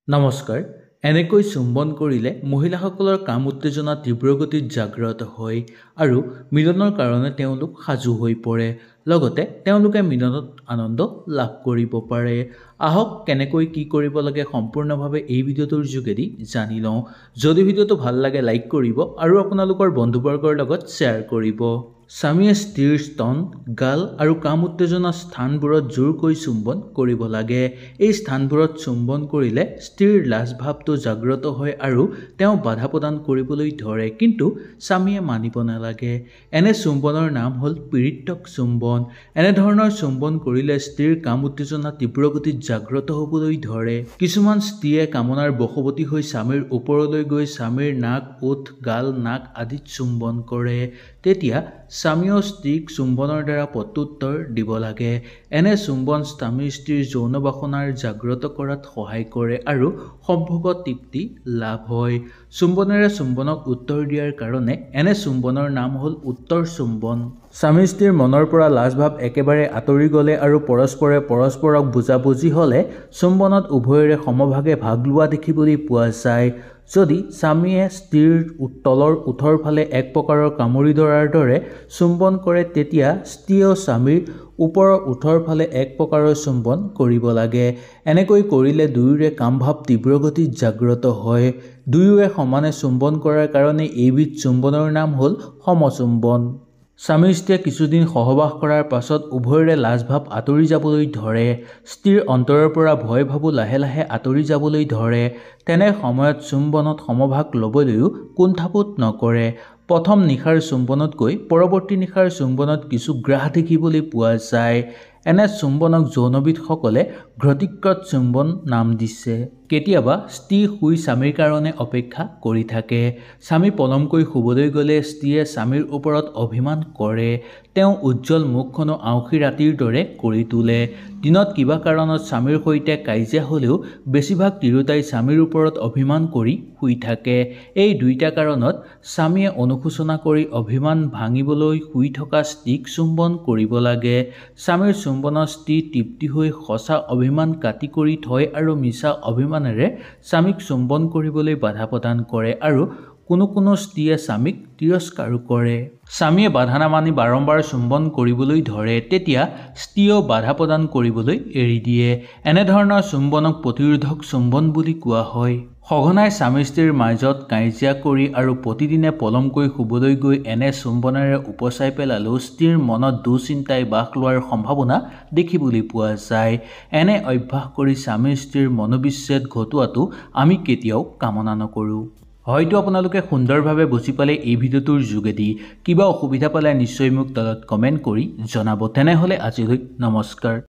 নমস্কাৰ। এনেকৈ চুম্বন কৰিলে মহিলাসকলৰ কাম উত্তেজনা তীব্ৰগতিত জাগ্ৰত হয় আৰু মিলনৰ কাৰণে তেওঁলোক সাজু হৈ পৰে, লগতে তেওঁলোকে মিলনত আনন্দ লাভ কৰিব পাৰে। আহক কেনেকৈ কি কৰিব লাগে সম্পূৰ্ণভাৱে এই ভিডিঅ'টোৰ যোগেদি জানি লওঁ। যদি ভিডিঅ'টো ভাল লাগে লাইক কৰিব আৰু আপোনালোকৰ বন্ধুবৰ্গৰ লগত শ্বেয়াৰ কৰিব। স্বামীয়ে স্ত্ৰীৰ স্তন, গাল আৰু কাম উত্তেজনা স্থানবোৰত জোৰকৈ চুম্বন কৰিব লাগে। এই স্থানবোৰত চুম্বন কৰিলে স্ত্ৰীৰ লাজ ভাৱটো জাগ্ৰত হয় আৰু তেওঁ বাধা প্ৰদান কৰিবলৈ ধৰে, কিন্তু স্বামীয়ে মানিব নালাগে। এনে চুম্বনৰ নাম হ'ল পীড়িতক চুম্বন। এনেধৰণৰ চুম্বন কৰিলে স্ত্ৰীৰ কাম উত্তেজনা তীব্ৰগতিত জাগ্ৰত হ'বলৈ ধৰে। কিছুমান স্ত্ৰীয়ে কামনাৰ বশৱৰ্তী হৈ স্বামীৰ ওপৰলৈ গৈ স্বামীৰ নাক, ওঁঠ, গাল, নাক আদিত চুম্বন কৰে। তেতিয়া স্বামীয়েও স্ত্ৰীক চুম্বনৰ দ্বাৰা প্ৰত্যুত্তৰ দিব লাগে। এনে চুম্বন স্বামী স্ত্ৰীৰ যৌন বাসনাৰ জাগ্ৰত কৰাত সহায় কৰে আৰু সম্ভোগত তৃপ্তি লাভ হয়। চুম্বনেৰে চুম্বনক উত্তৰ দিয়াৰ কাৰণে এনে চুম্বনৰ নাম হ'ল উত্তৰ চুম্বন। স্বামী স্ত্ৰীৰ মনৰ পৰা লাজভাৱ একেবাৰে আঁতৰি গ'লে আৰু পৰস্পৰে পৰস্পৰক বুজাবুজি হ'লে চুম্বনত উভয়ৰে সমভাগে ভাগ লোৱা দেখিবলৈ পোৱা যায়। যদি স্বামীয়ে স্ত্ৰীৰ তলৰ ওঁঠৰ ফালে এক প্ৰকাৰৰ কামুৰি ধৰাৰ দৰে চুম্বন কৰে, তেতিয়া স্ত্ৰীয়েও স্বামীৰ ওপৰৰ ওঁঠৰ ফালে এক প্ৰকাৰৰ চুম্বন কৰিব লাগে। এনেকৈ কৰিলে দুয়োৰে কামভাৱ তীব্ৰগতিত জাগ্ৰত হয়। দুয়োৱে সমানে চুম্বন কৰাৰ কাৰণে এইবিধ চুম্বনৰ নাম হ'ল সমচুম্বন। স্বামী স্ত্ৰীয়ে কিছুদিন সহবাস কৰাৰ পাছত উভয়ৰে লাজভাৱ আঁতৰি যাবলৈ ধৰে। স্ত্ৰীৰ অন্তৰৰ পৰা ভয় ভাবো লাহে লাহে আঁতৰি যাবলৈ ধৰে। তেনে সময়ত চুম্বনত সমভাগ ল'বলৈও কুণ্ঠাবোধ নকৰে। প্ৰথম নিশাৰ চুম্বনতকৈ পৰৱৰ্তী নিশাৰ চুম্বনত কিছু গ্ৰাহ দেখিবলৈ পোৱা যায়। এনে চুম্বনক যৌনবিদসকলে ঘ্ৰতিকৃত চুম্বন নাম দিছে। কেতিয়াবা স্ত্ৰী শুই স্বামীৰ কাৰণে অপেক্ষা কৰি থাকে। স্বামী পলমকৈ শুবলৈ গ'লে স্ত্ৰীয়ে স্বামীৰ ওপৰত অভিমান কৰে। তেওঁ উজ্জ্বল মুখখনো আউসী ৰাতিৰ দৰে কৰি তোলে। দিনত কিবা কাৰণত স্বামীৰ সৈতে কাজিয়া হ'লেও বেছিভাগ তিৰোতাই স্বামীৰ ওপৰত অভিমান কৰি শুই থাকে। এই দুইটা কাৰণত স্বামীয়ে অনুশোচনা কৰি অভিমান ভাঙিবলৈ শুই থকা স্ত্ৰীক চুম্বন কৰিব লাগে। স্বামীৰ চুম্বনত স্ত্ৰী তৃপ্তি হৈ সঁচা অভিমান কাটি কৰি থয় আৰু মিছা অভিমানেৰে স্বামীক চুম্বন কৰিবলৈ বাধা প্ৰদান কৰে আৰু কোনো কোনো স্ত্ৰীয়ে স্বামীক তিৰস্কাৰো কৰে। স্বামীয়ে বাধা নামানি বাৰম্বাৰ চুম্বন কৰিবলৈ ধৰে, তেতিয়া স্ত্ৰীয়েও বাধা প্ৰদান কৰিবলৈ এৰি দিয়ে। এনেধৰণৰ চুম্বনক প্ৰতিৰোধক চুম্বন বুলি কোৱা হয়। সঘনাই স্বামী স্ত্ৰীৰ মাজত কাজিয়া কৰি আৰু প্ৰতিদিনে পলমকৈ শুবলৈ গৈ এনে চুম্বনেৰে উপচাই পেলালেও স্ত্ৰীৰ মনত দুশ্চিন্তাই বাস লোৱাৰ সম্ভাৱনা দেখিবলৈ পোৱা যায়। এনে অভ্যাস কৰি স্বামী স্ত্ৰীৰ মনোবিচ্ছেদ ঘটোৱাটো আমি কেতিয়াও কামনা নকৰোঁ। হয়তো আপোনালোকে সুন্দৰভাৱে বুজি পালে এই ভিডিঅ'টোৰ যোগেদি। কিবা অসুবিধা পালে নিশ্চয় মোক তলত কমেণ্ট কৰি জনাব। তেনেহ'লে আজিলৈ নমস্কাৰ।